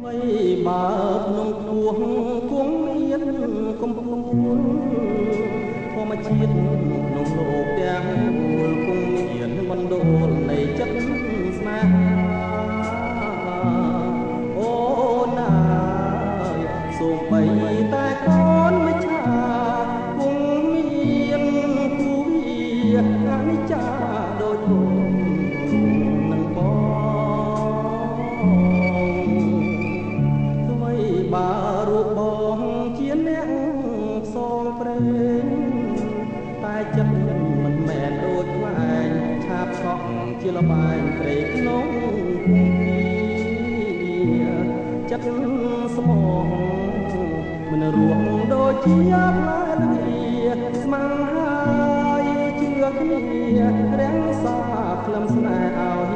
បីបើភ្នំខ្ពស់គង់មានកំពូល ធម្មជាតិក្នុងលោកទាំងមូលគង់មានបណ្ដូលនៃចិត្តស្នេហា អូណាយ សូម្បីតែកូនមច្ឆាគង់មានគូវាអនិច្ចាដូចអូននឹងបង ថ្មីបើរូបបងជាអ្នកផ្សងព្រេង តែចិត្តមិនមែនដូចខ្លែងឆាបឆក់ជាលបែងត្រីក្នុងភូមិ ចិត្តស្មងមិនរួងដូចជាផ្លែលា ស្មានហើយជឿគ្នារាំងសាក្លឹមស្នេហ៍ឲ្យ